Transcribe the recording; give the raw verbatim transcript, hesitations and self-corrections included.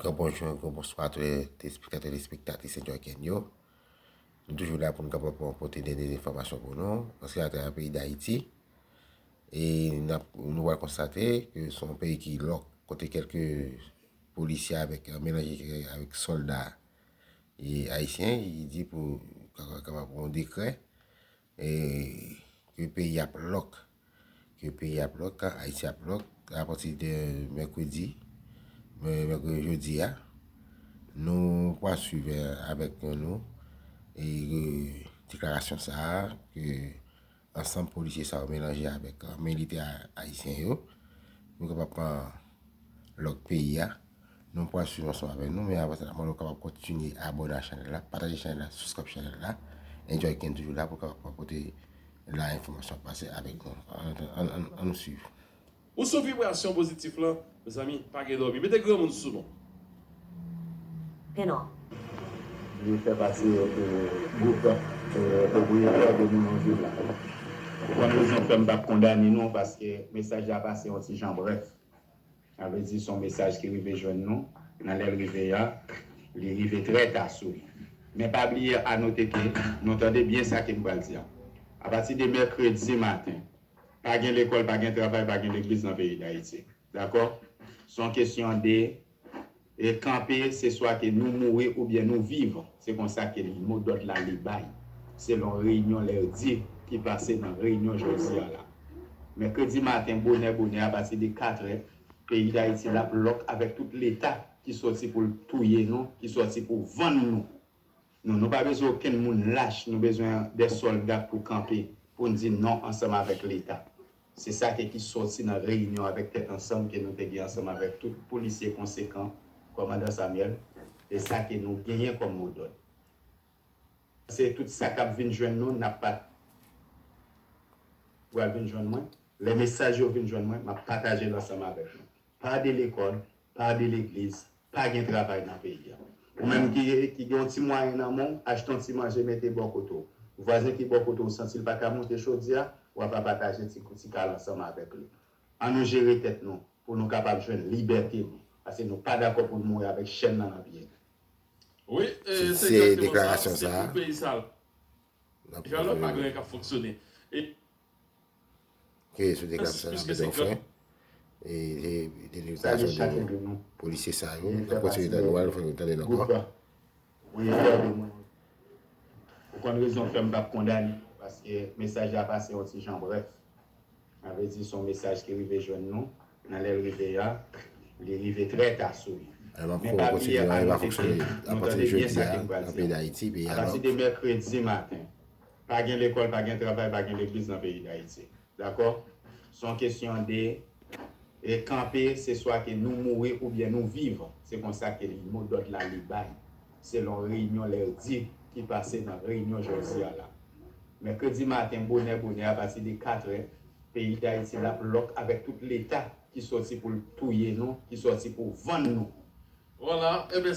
Yon bonjou, yon bonswa a tout telespiktatè, telespektatris Enjoy Ken yo. Nou toujou la pou nou kapab pote de, de enfòmasyon pou nou, paske atravè peyi Dayiti, e n ap, nou pral konstate ke se yon peyi ki lòk, kote kèlke polisye avèk, melanje avèk sòlda e ayisyen, ki di pou kapab pran yon dekrè, e ke peyi ap lòk, ke peyi ap lòk, Ayiti ap lòk, apati de mèkredi, mè- mèkredi jodi a, nou pral swiv avèk nou e deklarasyon sa a ke ansanm polisye sa yo melanje avèk militè ayisyen yo, nou kapab pran lòk peyi a. Nou pral swiv ansanm avèk nou, men avan sa, mwen nou kapab kontinye abòne a chanèl la, pataje chanèl la, subscribe chanèl la, Enjoy Ken toujou la pou kapab pote la enfòmasyon pase avèk nou. An nou swiv. Ou sou vibrasyon pozitif lan, mezanmi, pa gen dòmi. Mete granmoun sou nou. Penon. Li fè pati gwoup obriyè de nou nan vil la. Ou konn rezon k fè m p ap kondane nou, paske mesaj la pase yon ti jan brèf. Sa vle di se yon mesaj ki rive jwenn nou, nan lè l rive a, li rive trè ta sou nou. Men pa bliye anote ke nou tande byen sa ke m pral di a. Apati de mèkredi maten, pa gen lekòl, pa gen travay, pa gen legliz nan peyi Dayiti. Dakò? Se yon kesyon de e kanpe, se swa ke nou mouri oubyen nou viv. Se konsa ke modòd la li bay, selon reyinyon lèdi ki pase nan reyinyon jodi a la. Mèkredi maten, bonè bonè, apati de katrè, peyi Dayiti l ap lòk avèk tout Leta ki sòti pou l touye nou, ki sòti pou vann nou. Nou, nou pa bezwen okenn moun lach, nou bezwen de sòlda pou kanpe, pou n di non ansanm avèk Leta. Se sa ke ki sòti nan reyinyon avèk Tèt Ansanm ke nou te gen ansanm avèk tout polisye konsekan, Kòmandan Samuel, e sa ke nou genyen kòm modòd. Se tout sa k ap vin jwenn nou, n ap pa pral vin jwenn mwen. Lè mesaj yo vin jwenn mwen, m ap pataje l ansanm avèk nou. Pa de lekòl, pa de legliz, pa gen travay nan peyi a. Ou menm ki, ki gen yon ti mwayen nan men w, achte yon ti manje mete bò kote w. Vwazen ki bò kote w santi l pa ka moute chodyè a, w ap pataje ti, ti kal ansanm avèk li. An nou jere tèt nou pou nou kapab jwenn libète nou. Paske nou pa dakò pou n mouri avèk chèn nan nan pye nou. Wi, e, se egzakteman sa, se pou peyi sa l. Jan lòt pa gen anyen k ap fonksyone. E Ke sou deklarasyon sa n ap mete yon fen. E se delivrasyon de polisye sa yo. N ap kontinye tande, nou pral tande l ankò. Wi, e tande mwen. Ou konn rezon k fè m p ap kondane, paske mesaj la pase yon ti jan brèf. Sa vle di se yon mesaj ki rive jwenn nou, nan lè l rive a, li rive trè ta sou nou. Men pa bliye anote ke nou tande byen sa ke m pral di a. Apati de mèkredi maten, pa gen lekòl, pa gen travay, pa gen legliz nan peyi Dayiti. Dakò? Se yon kesyon de e kanpe, se swa ke nou mouri oubyen nou viv. Se konsa ke li modòd la li bay, selon reyinyon lèdi ki pase nan reyinyon jodi a la. Mèkredi maten, bonè bonè, apati de katrè, peyi Dayiti l ap lòk avèk tout Leta ki sòti pou l touye nou, ki sòti pou vann nou. Vwala, enben,